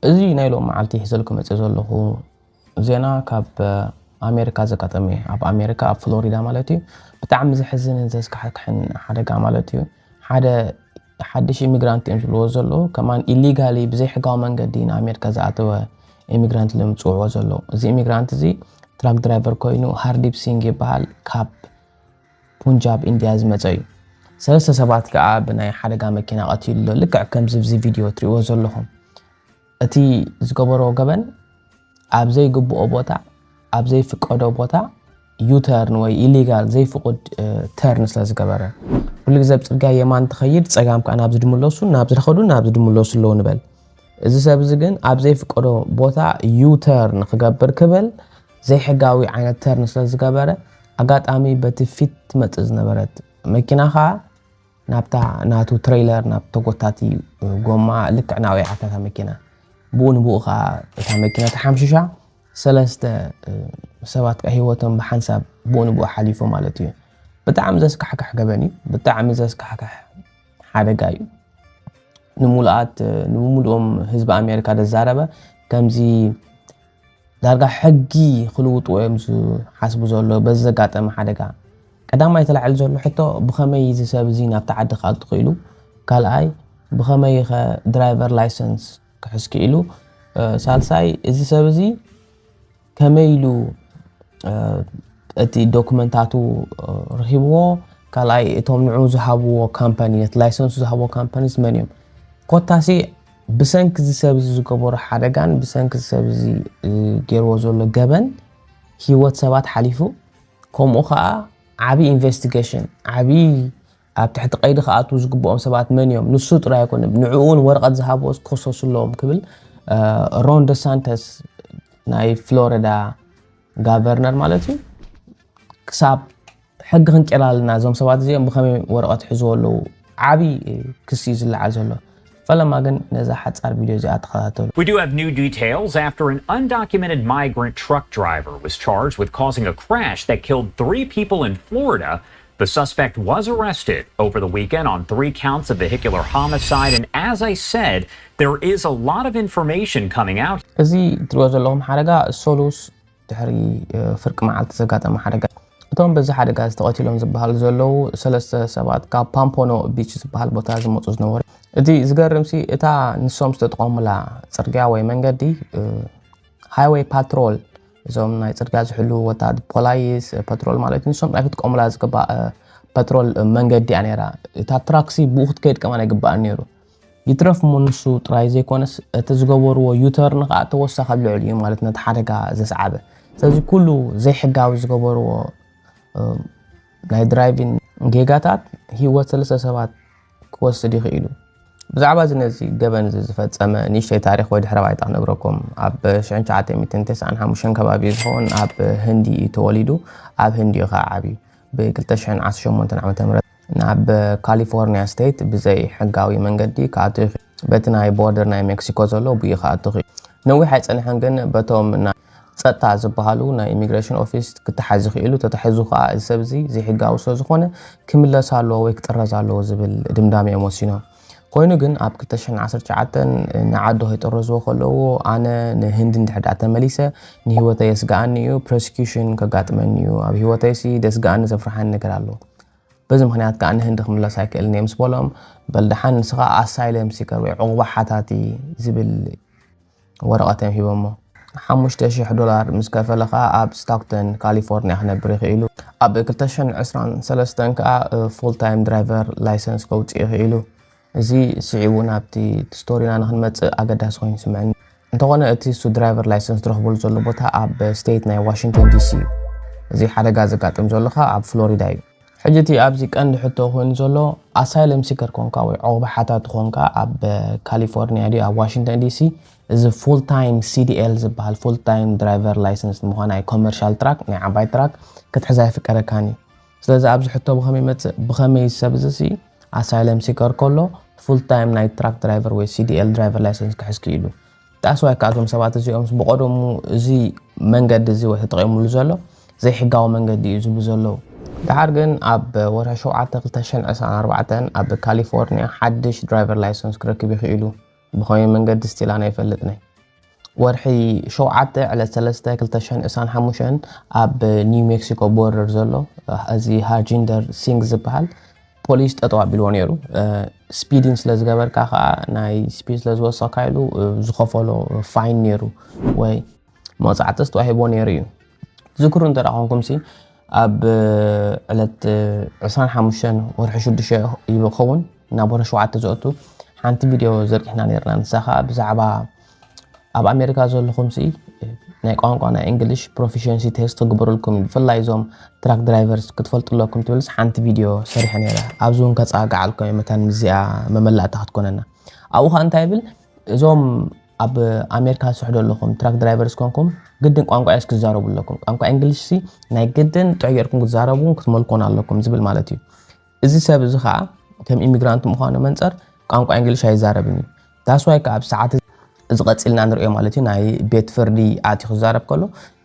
እዚ ናይ ሎም መዓልቲ ሒዘልኩ መፅእ ዘለኹ ዜና ካብ ኣሜሪካ ዘጋጠመ እዩ። ኣብ ኣሜሪካ ኣብ ፍሎሪዳ ማለት እዩ። ብጣዕሚ ዘሕዝንን ዘስካሕክሕን ሓደጋ ማለት እዩ። ሓደ ሓድሽ ኢሚግራንት እዮም ዝብልዎ ዘለዉ፣ ከማን ኢሊጋሊ ብዘይሕጋዊ መንገዲ ንኣሜሪካ ዝኣተወ ኢሚግራንት እዮም ዝፅውዕዎ ዘለዉ። እዚ ኢሚግራንት እዚ ትራክ ድራይቨር ኮይኑ ሃርዲፕ ሲንግ ይበሃል። ካብ ፑንጃብ ኢንድያ ዝመፀ እዩ። ሰለስተ ሰባት ከዓ ብናይ ሓደጋ መኪና ቀቲሉ ኣሎ። ልክዕ ከምዚ ኣብዚ ቪድዮ ትሪእዎ ዘለኹም እቲ ዝገበሮ ገበን ኣብ ዘይግብኦ ቦታ ኣብ ዘይፍቀዶ ቦታ ዩተርን ወይ ኢሊጋል ዘይፍቁድ ተርን ስለ ዝገበረ ኩሉ ግዜ ኣብ ፅርግያ የማን ትኸይድ ፀጋም ከዓ ናብ ዝድምለሱ ናብ ዝኸዱ ናብ ዝድምለሱ ኣለዉ ንበል። እዚ ሰብ እዚ ግን ኣብ ዘይፍቀዶ ቦታ ዩተርን ክገብር ክብል ዘይሕጋዊ ዓይነት ተርን ስለ ዝገበረ ኣጋጣሚ በቲ ፊት ትመፅእ ዝነበረት መኪና ከዓ ናብታ ናቱ ትሬይለር ናብ ተጎታቲ ጎማ ልክዕ ናብኡ ይኣታታ መኪና። ብኡ ንብኡ ከዓ እታ መኪና ተሓምሽሻ ሰለስተ ሰባት ከዓ ህይወቶም ብሓንሳብ ብኡ ንብኡ ሓሊፎ ማለት እዩ። ብጣዕሚ ዘስካሕካሕ ገበን እዩ። ብጣዕሚ ዘስካሕካሕ ሓደጋ እዩ። ንምሉኣት ንምሉኦም ህዝቢ ኣሜሪካ ዘዛረበ ከምዚ ዳርጋ ሕጊ ክልውጥዎ እዮም ዝሓስቡ ዘሎ በዚ ዘጋጠመ ሓደጋ። ቀዳማይ ተላዕል ዘሎ ሕቶ ብኸመይ እዚ ሰብ እዚ ናብቲ ዓዲ ክኣቱ ክኢሉ? ካልኣይ ብኸመይ ኸ ድራይቨር ላይሰንስ ክሕዝ ክኢሉ? ሳልሳይ እዚ ሰብ እዚ ከመይ ኢሉ እቲ ዶክመንታቱ ረኺብዎ? ካልኣይ እቶም ንዑ ዝሃብዎ ካምፓኒ ነቲ ላይሰንሱ ዝሃብዎ ካምፓኒስ መን እዮም? ኮታሲ ብሰንኪ እዚ ሰብ እዚ ዝገበሮ ሓደጋን ብሰንኪ እዚ ሰብ እዚ ገይርዎ ዘሎ ገበን ህይወት ሰባት ሓሊፉ፣ ከምኡ ከዓ ዓብዪ ኢንቨስቲጌሽን ዓብዪ ኣብ ትሕቲ ቀይዲ ክኣትዉ ዝግብኦም ሰባት መን እዮም? ንሱ ጥራይ ኣይኮነ ንዕኡ እውን ወረቐት ዝሃብዎ ክከሰሱ ኣለዎም ክብል ሮን ደሳንተስ ናይ ፍሎሪዳ ጋቨርነር ማለት እዩ ክሳብ ሕጊ ክንቀይር ኣለና እዞም ሰባት እዚኦም ብኸመይ ወረቐት ሒዝዎ ኣለዉ ዓብዪ ክሲ እዩ ዝለዓል ዘሎ። ፈለማ ግን ነዛ ሓፃር ቪድዮ እዚኣ ተኸታተሉ። We do have new details after an undocumented migrant truck driver was charged with causing a crash that killed three people in Florida. The suspect was arrested over the weekend on three counts of vehicular homicide, and as I said, there is a lot of information coming out. እዚ ትሪኦ ዘለኹም ሓደጋ ሶሉስ ድሕሪ ፍርቂ መዓልቲ ዘጋጠመ ሓደጋ። እቶም በዚ ሓደጋ ዝተቐቲሎም ዝበሃሉ ዘለዉ ሰለስተ ሰባት ካብ ፓምፖኖ ቢች ዝበሃል ቦታ ዝመፁ ዝነበሩ። እቲ ዝገርምሲ እታ ንሶም ዝተጠቐሙላ ፅርግያ ወይ መንገዲ ሃይወይ ፓትሮል እዞም ናይ ፅርግያ ዝሕሉ ወታድ ፖላይስ ፓትሮል ማለት ንሶም ጥራይ ክጥቀሙላ ዝግባእ ፓትሮል መንገዲ እያ ነይራ። እታ ትራክሲ ብኡ ክትከይድ ከማን ኣይግባእን ነይሩ። ይትረፍ እሞ ንሱ ጥራይ ዘይኮነስ እቲ ዝገበርዎ ዩተርን ከዓ ተወሳኺ ልዑል እዩ ማለት ነቲ ሓደጋ ዘስዓበ። ስለዚ ኩሉ ዘይሕጋዊ ዝገበርዎ ናይ ድራይቪን ጌጋታት ህይወት ሰለስተ ሰባት ክወስድ ይኽእል እዩ። ብዛዕባ እዚ ነዚ ገበን እዚ ዝፈጸመ ንእሽተይ ታሪኽ ወይ ድሕረ ባይታ ክነግረኩም። ኣብ ሽሕን ትሽዓተ ሚእትን ተስዓን ሓሙሽተን ከባቢ ዝኸውን ኣብ ህንዲ እዩ ተወሊዱ፣ ኣብ ህንዲ እዩ ከዓ ዓብዩ። ብ ክልተ ሽሕን ዓሰርተ ሸሞንተን ዓመተ ምህረት ናብ ካሊፎርኒያ ስቴት ብዘይ ሕጋዊ መንገዲ ክኣቱ ይኽእል። በቲ ናይ ቦርደር ናይ ሜክሲኮ ዘሎ ብኡ ክኣቱ ይኽእል። ነዊሕ ኣይጸንሐን ግን በቶም ናይ ጸጥታ ዝበሃሉ ናይ ኢሚግሬሽን ኦፊስ ክተሓዝ ይኽእሉ። ተታሒዙ ከኣ እዚ ሰብ እዚ ዘይሕጋዊ ስለ ዝኾነ ክምለስ ኣለዎ ወይ ክጥረዝ ኣለዎ ዝብል ድምዳሜ እዮም ወሲኖም። ኮይኑ ግን ኣብ ክልተ ሽሕን ዓሰርተ ትሽዓተን ንዓዱ ከይጥረዝዎ ከለዎ ኣነ ንህንዲ እንድሕር ደኣ ተመሊሰ ንህይወተይ የስግኣኒ እዩ፣ ፕሮሲኪዩሽን ከጋጥመኒ እዩ፣ ኣብ ህይወተይሲ ደስግኣኒ ዘፍርሓኒ ነገር ኣሎ። በዚ ምኽንያት ከኣ ንህንዲ ክምለስ ኣይክእልን እየ ምስ በሎም፣ በል ደሓን ንስኻ ኣሳይለም ሲከር ወይ ዑቕባ ሓታቲ ዝብል ወረቐት እዮም ሂቦሞ። ሓሙሽተ ሽሕ ዶላር ምስ ከፈለ ከኣ ኣብ ስታክተን ካሊፎርኒያ ክነብር ይኽእሉ። ኣብ ክልተ ሽሕን ዕስራን ሰለስተን ከኣ ፉል ታይም ድራይቨር ላይሰንስ ከውፅእ ይኽእሉ። እዚ ስዒቡ ናብቲ ስቶሪና ንክንመፅእ ኣገዳሲ ኮይኑ ይስምዐኒ። እንተኾነ እቲ እሱ ድራይቨር ላይሰንስ ዝረኽበሉ ዘሎ ቦታ ኣብ ስቴት ናይ ዋሽንግተን ዲሲ እዩ። እዚ ሓደጋ ዘጋጥም ዘሎ ከኣ ኣብ ፍሎሪዳ እዩ። ሕጂ እቲ ኣብዚ ቀንዲ ሕቶ ኮይኑ ዘሎ ኣሳይለም ሲከር ኮንካ ወይ ዑቕባ ሓታቲ ኮንካ ኣብ ካሊፎርኒያ ድዩ ኣብ ዋሽንግተን ዲሲ እዚ ፉል ታይም ሲዲኤል ዝበሃል ፉል ታይም ድራይቨር ላይሰንስ ንምዃን ናይ ኮመርሻል ትራክ ናይ ዓባይ ትራክ ክትሕዝ ኣይፍቀደካን እዩ። ስለዚ ኣብዚ ሕቶ ብኸመይ ይመፅእ ብኸመይ ሰብ እዚ ሲ ኣሳይለም ሲከር ከሎ ፉል ታይም ናይ ትራክ ድራይቨር ወይ ሲዲኤል ድራይቨር ላይሰንስ ክሕዝ ክኢሉ? ዳስዋይ ከኣ እዞም ሰባት እዚኦም ብቐደሙ እዚ መንገዲ እዚ ወይ ተጠቒሙሉ ዘሎ ዘይሕጋዊ መንገዲ እዩ ዝብሉ ዘለዉ። ደሓር ግን ኣብ ወርሒ ሸውዓተ ክልተ ሽሕን ዕስራን ኣርባዕተን ኣብ ካሊፎርኒያ ሓድሽ ድራይቨር ላይሰንስ ክረክብ ይኽእሉ። ብኸመይ መንገዲ ስቲል ኣነ ኣይፈልጥን እየ። ወርሒ ሸውዓተ ዕለት ሰለስተ ክልተ ሽሕን ዕስራን ሓሙሽተን ኣብ ኒው ሜክሲኮ ቦርደር ዘሎ እዚ ሃርጂንደር ሲንግ ዝበሃል ፖሊስ ጠጠው ኣቢልዎ ነይሩ። ስፒዲን ስለ ዝገበርካ ከዓ ናይ ስፒድ ስለ ዝወሰካ ኢሉ ዝኸፈሎ ፋይን ነይሩ ወይ መቕፃዕቲ ዝተዋሂቦ ነይሩ እዩ። ዝክሩ እንተ ኮንኩም ሲ ኣብ ዕለት ዕስራን ሓሙሽተን ወርሒ ሽዱሽተ ይኸውን ናብ ወርሒ ሸውዓተ ዘእቱ ሓንቲ ቪድዮ ዘርጊሕና ነርና። ንሳ ከዓ ብዛዕባ ኣብ ኣሜሪካ ዘለኹም ሲ ናይ ቋንቋ ናይ እንግሊሽ ፕሮፊሽንሲ ቴስት ክግበረልኩም እዩ፣ ብፍላይ እዞም ትራክ ድራይቨርስ ክትፈልጡ ኣለኩም ትብልስ ሓንቲ ቪድዮ ሰሪሐ ነይረ። ኣብዚ እውን ከፀጋግዓልኩም እየ መታን ምስዚኣ መመላእታ ክትኮነና። ኣብኡ ከዓ እንታይ ይብል፣ እዞም ኣብ ኣሜሪካ ትስሕዱ ኣለኹም ትራክ ድራይቨርስ ኮንኩም ግድን ቋንቋ እያስ ክዛረቡ ኣለኩም። ቋንቋ እንግሊሽ ሲ ናይ ግድን ጥዑይ ጌርኩም ክትዛረቡ ክትመልኮን ኣለኩም ዝብል ማለት እዩ። እዚ ሰብ እዚ ከዓ ከም ኢሚግራንት ምዃኑ መንፀር ቋንቋ እንግሊሽ ኣይዛረብን እዩ። ዳስዋይ ከዓ ኣብ ሰዓት እዚ ቀፂልና ንሪኦ ማለት እዩ። ናይ ቤት ፍርዲ ኣትዩ ክዛረብ ከሎ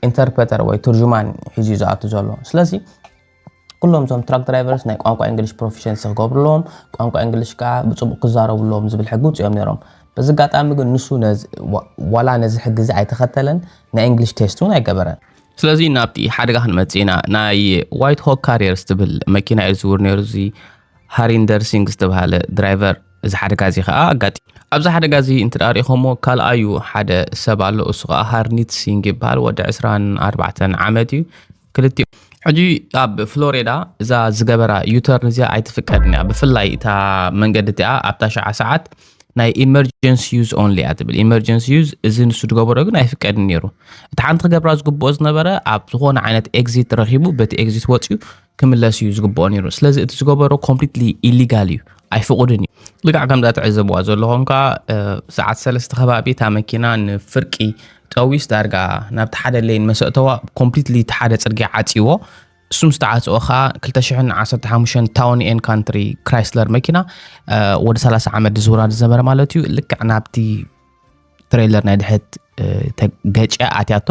ኢንተርፕሬተር ወይ ትርጅማን ሒዙ እዩ ዝኣቱ ዘሎ። ስለዚ ኩሎም እዞም ትራክ ድራይቨርስ ናይ ቋንቋ እንግሊሽ ፕሮፊሽንሲ ክገብሩ ኣለዎም። ቋንቋ እንግሊሽ ከዓ ብፅቡቅ ክዛረቡ ኣለዎም ዝብል ሕጊ ውፅኦም ነይሮም። በዚ ኣጋጣሚ ግን ንሱ ነዚ- ዋ- ዋላ ነዚ ሕጊ እዚ ኣይተኸተለን፣ ናይ እንግሊሽ ቴስት እውን ኣይገበረን። ስለዚ ናብቲ ሓደጋ ክንመጽእ ኢና። ናይ ዋይት ሆክ ካሪየርስ ትብል መኪና እዩ ዝዝውር ነይሩ። እዚ ሃሪንደር ሲንግ ዝተባሃለ ድራይቨር እዚ ሓደጋ እዚ ከዓ ኣጋጢ ኣብዚ ሓደጋ እዚ እንተ ደኣ ሪኢኹሞ ካልኣዩ ሓደ ሰብ ኣሎ። እሱ ከዓ ሃርኒት ሲንግ ይበሃል። ወዲ ዕስራን ኣርባዕተን ዓመት እዩ። ክልቲኡ ሕጂ ኣብ ፍሎሪዳ እዛ ዝገበራ ዩተርን እዚኣ ኣይትፍቀድን እያ። ብፍላይ እታ መንገዲ እቲኣ ኣብታ ሸዓ ሰዓት ናይ ኢመርጀንሲ ዩዝ ኦንሊ እያ ትብል። ኢመርጀንሲ ዩዝ እዚ ንሱ ዝገበሮ ግን ኣይፍቀድን ነይሩ። እቲ ሓንቲ ክገብራ ዝግብኦ ዝነበረ ኣብ ዝኾነ ዓይነት ኤግዚት ረኺቡ በቲ ኤግዚት ወፂኡ ክምለስ እዩ ዝግብኦ ነይሩ። ስለዚ እቲ ዝገበሮ ኮምፕሊትሊ ኢሊጋል እዩ፣ ኣይፍቑድን እዩ። ልክዕ ከምዛ ትዕዘብዋ ዘለኹም ከዓ ሰዓት ሰለስተ ከባቢ እታ መኪና ንፍርቂ ጠዊስ ዳርጋ ናብቲ ሓደ ሌን መሰእተዋ ኮምፕሊትሊ እቲ ሓደ ፅርግያ ዓፂዎ። እሱም ዝተዓፅኦ ከዓ ክልተ ሽሕን ዓሰርተ ሓሙሽተን ታውን ኤን ካንትሪ ክራይስለር መኪና ወዲ ሰላሳ ዓመት ዝዝውራ ዝነበረ ማለት እዩ። ልክዕ ናብቲ ትሬለር ናይ ድሕት ተገጨ ኣትያቶ።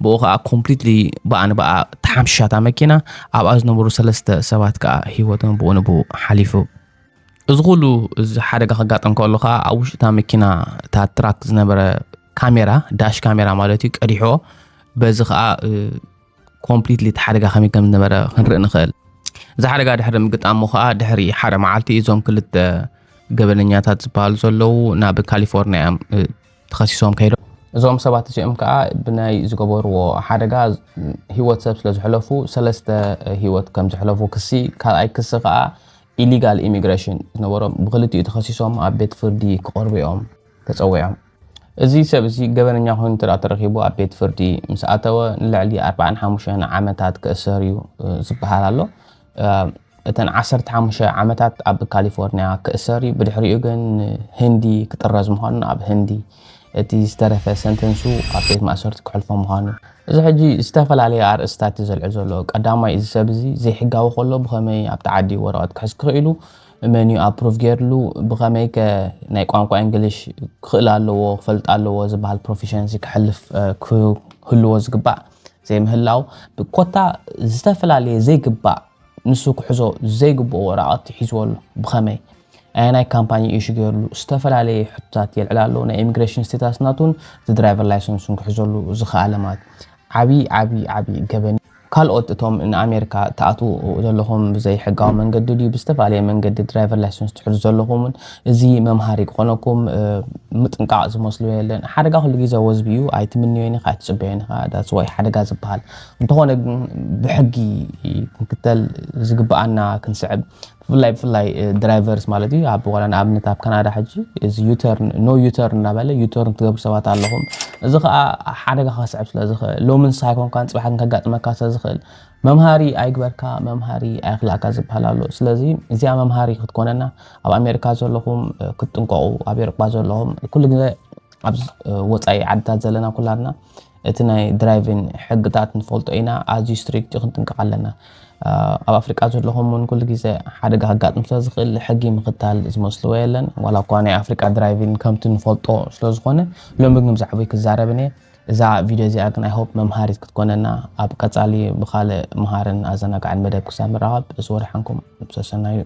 ብኡ ከዓ ኮምፕሊትሊ ብኣ ንብኣ ተሓምሽሻታ መኪና። ኣብኣ ዝነበሩ ሰለስተ ሰባት ከዓ ህይወቶም ብኡ ንብኡ ሓሊፉ። እዚ ኩሉ እዚ ሓደጋ ከጋጥም ከሎ ከዓ ኣብ ውሽጢ እታ መኪና እታ ትራክ ዝነበረ ካሜራ ዳሽ ካሜራ ማለት እዩ ቀዲሕዎ። በዚ ከዓ ኮምፕሊትሊ እቲ ሓደጋ ከመይ ከም ዝነበረ ክንርኢ ንኽእል። እዚ ሓደጋ ድሕሪ ምግጣሙ ከዓ ድሕሪ ሓደ መዓልቲ እዞም ክልተ ገበነኛታት ዝበሃሉ ዘለዉ ናብ ካሊፎርኒያ እዮም ተኸሲሶም ከይዶም። እዞም ሰባት እዚኦም ከዓ ብናይ ዝገበርዎ ሓደጋ ህይወት ሰብ ስለ ዝሕለፉ ሰለስተ ህይወት ከም ዝሕለፉ ክሲ ካልኣይ ክሲ ከዓ ኢሊጋል ኢሚግሬሽን ዝነበሮም ብክልቲኡ ተኸሲሶም ኣብ ቤት ፍርዲ ክቐርቡ እዮም ተፀዊዖም። እዚ ሰብ እዚ ገበነኛ ኮይኑ እንተ ተረኺቡ ኣብ ቤት ፍርዲ ምስ ኣተወ ንልዕሊ ኣርባዓን ሓሙሽተን ዓመታት ክእሰር እዩ ዝበሃል ኣሎ። እተን ዓሰርተ ሓሙሽተ ዓመታት ኣብ ካሊፎርኒያ ክእሰር እዩ። ብድሕሪኡ ግን ህንዲ ክጥረዝ ምዃኑ ኣብ ህንዲ እቲ ዝተረፈ ሰንተንሱ ኣብ ቤት ማእሰርቲ ክሕልፎ ምዃኑ። እዚ ሕጂ ዝተፈላለየ ኣርእስታት እዩ ዘልዕል ዘሎ። ቀዳማይ እዚ ሰብ እዚ ዘይሕጋዊ ከሎ ብኸመይ ኣብቲ ዓዲ ወረቐት ክሕዝ ክኽእሉ መን እዩ ኣፕሩቭ ገይርሉ ብኸመይ ከ ናይ ቋንቋ እንግሊሽ ክኽእል ኣለዎ ክፈልጥ ኣለዎ ዝበሃል ፕሮፊሽንሲ ክሕልፍ ክህልዎ ዝግባእ ዘይምህላው ብኮታ ዝተፈላለየ ዘይግባእ ንሱ ክሕዞ ዘይግብኦ ወረቐት ሒዝዎ ኣሎ። ብኸመይ ኣየናይ ካምፓኒ ኢሹ ገይርሉ ዝተፈላለየ ሕቶታት የልዕል ኣሎ። ናይ ኢሚግሬሽን ስቴታስ ናቱን እቲ ድራይቨር ላይሰንሱን ክሕዘሉ ዝኸኣለ ማለት ዓብዪ ዓብዪ ዓብዪ ገበን። ካልኦት እቶም ንኣሜሪካ ትኣትዉ ዘለኹም ብዘይ ሕጋዊ መንገዲ ድዩ ብዝተፈላለየ መንገዲ ድራይቨር ላይሰንስ ትሕዙ ዘለኹም እውን እዚ መምሃሪ ክኾነኩም ምጥንቃቕ ዝመስሉ የለን። ሓደጋ ኩሉ ግዜ ወዝቢ እዩ ኣይትምንዮን ኢኻ ኣይትፅበዮን ኢኻ that's why ሓደጋ ዝበሃል እንተኾነ ግን ብሕጊ ክንክተል ዝግበኣና ክንስዕብ ብፍላይ ብፍላይ ድራይቨርስ ማለት እዩ ኣብ ዋላ ንኣብነት ኣብ ካናዳ ሕጂ እዚ ዩተርን ኖ ዩተርን እናበለ ዩተርን ትገብሩ ሰባት ኣለኹም። እዚ ከዓ ሓደጋ ከስዕብ ስለ ዝኽእል ሎሚ ንስኻ ኣይኮንካን ፅባሕ ግን ከጋጥመካ ስለ ዝኽእል መምሃሪ ኣይግበርካ መምሃሪ ኣይኽላእካ ዝበሃል ኣሎ። ስለዚ እዚኣ መምሃሪ ክትኮነና ኣብ ኣሜሪካ ዘለኹም ክትጥንቀቑ ኣብ ኤሮጳ ዘለኹም ኩሉ ግዜ ኣብ ወፃኢ ዓድታት ዘለና ኩላትና እቲ ናይ ድራይቪን ሕግታት ንፈልጦ ኢና ኣዝዩ ስትሪክት እዩ ክንጥንቀቕ ኣለና። ኣብ ኣፍሪቃ ዘለኹም እውን ኩሉ ግዜ ሓደጋ ከጋጥም ስለ ዝኽእል ሕጊ ምኽታል ዝመስልዎ የለን ዋላ እኳ ናይ ኣፍሪቃ ድራይቪን ከምቲ ንፈልጦ ስለ ዝኾነ ሎሚ ግን ብዛዕባይ ክዛረብን እየ። እዛ ቪድዮ እዚኣ ግን ኣይሆፕ መምሃሪት ክትኮነና ኣብ ቀፃሊ ብካልእ መሃርን ኣዘናጋዕን መደብ ክሳብ ንራኸብ ዝወድሓንኩም ሰሰናዩ።